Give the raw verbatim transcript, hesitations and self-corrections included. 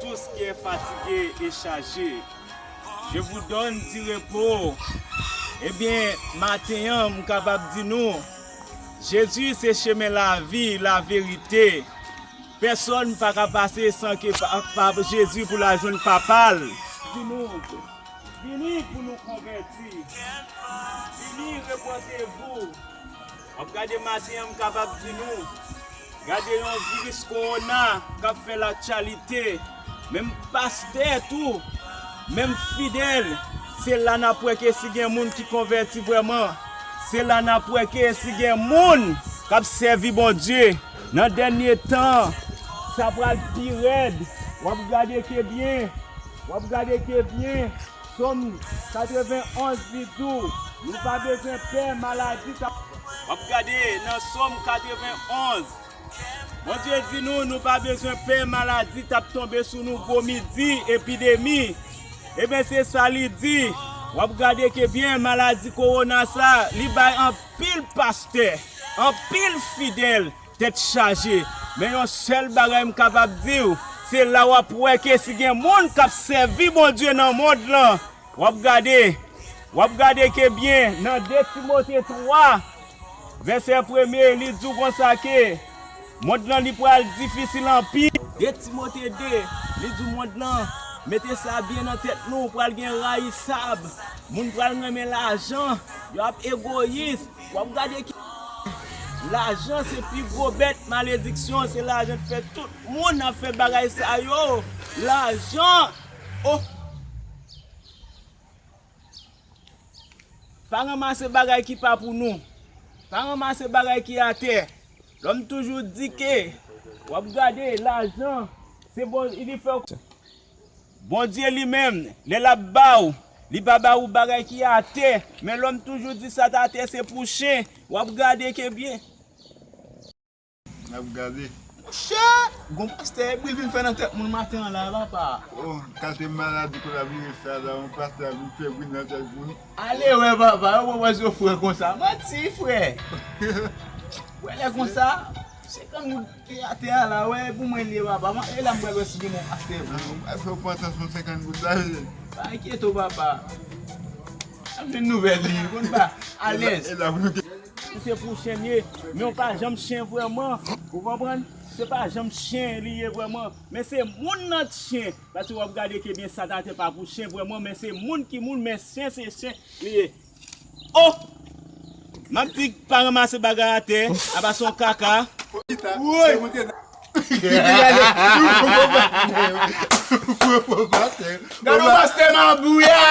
Tous qui est fatigué et chargé, je vous donne du repos. Ebyen, maten an, m kapab di nou, Jezi se chemen lavi, laverite. Pèsonn pa ka pase san ke pa, pa Jezi pou l al jwenn Papa l. Di nou, vini pou nou konvèti. Vini, repozevou. W ap gade maten an, m kapab di nou, gade yon viris kowona k ap fè laktyalite. Menm pastè tou, menm fidèl, se la n ap wè ke si gen moun ki konvèti vrèman. Se la n ap wè ke si gen moun k ap sèvi Bondye. Nan dènye tan, sa pral pi rèd. W ap gade ke byen. W ap gade ke byen. Sòm katrevenn onz di tou, nou pa bezwen pè maladi t ap. W ap gade nan Sòm katrevenn onz. Bondye di nou, nou pa bezwen pè maladi t ap tonbe sou nou gwo midi, epidemi. Ebyen, se sa li di. W ap gade ke byen, maladi kowona sa, li bay anpil pastè, anpil fidèl tèt chaje. Men yon sèl bagay m kapab di w, se la w ap wè ke si gen moun k ap sèvi Bondye nan mond lan, w ap gade, w ap gade ke byen nan de Timote twa, vèsè premye, li di w konsa ke mond lan li pral difisil anpil. De Timote de, li di w mond lan, mete sa byen nan tèt nou, pral gen rayisab, moun pral renmen lajan, yo ap egoyis, w ap gade ki lajan se pi gwo bèt malediksyon, se lajan k fè tout moun ap fè bagay sa yo. Lajan! Oh! Pa ranmase bagay ki pa pou nou. Pa ranmase bagay ki atè. Lòm toujou di ke w ap gade lajan, se bon, li fè w Bondye li menm, lè l ap ba w, li pa ba ou bagay ki atè. Men lòm toujou di sa t atè se pou chen. W ap gade ke byen. N ap gade. Monchè, gon pastè bri vin fè nan tèt moun maten an la, papa. Oh, kate maladi konaviris sa la, yon pastè ap vin fè bri nan tèt moun. Ale wè, papa, yo pran pwazon frè konsa. Manti, frè. Wè lè konsa, senkant goud ki atè a la, wè, pou mwen li ye, papa. E la m pral wè si gen bon pastè pou nou. Al fè w pran tansyon senkant goud la, wi. Pa enkyete w, papa. N ap jwenn nouvèl li, konn pa, alèz. E la, e la pou nou te- Se pou chen m ye, men w pa janm chen vrèman. Ou konprann? Se pa janm chen li ye vrèman, men se moun nan t chen. Paske w ap gade ke byen sa t atè pa pou chen vrèman, men se moun ki moun, men chen se chen li ye. Oh! M ap di pa ranmase bagay atè, apa se yon kaka. Woy! Gade yon pastè mabouya!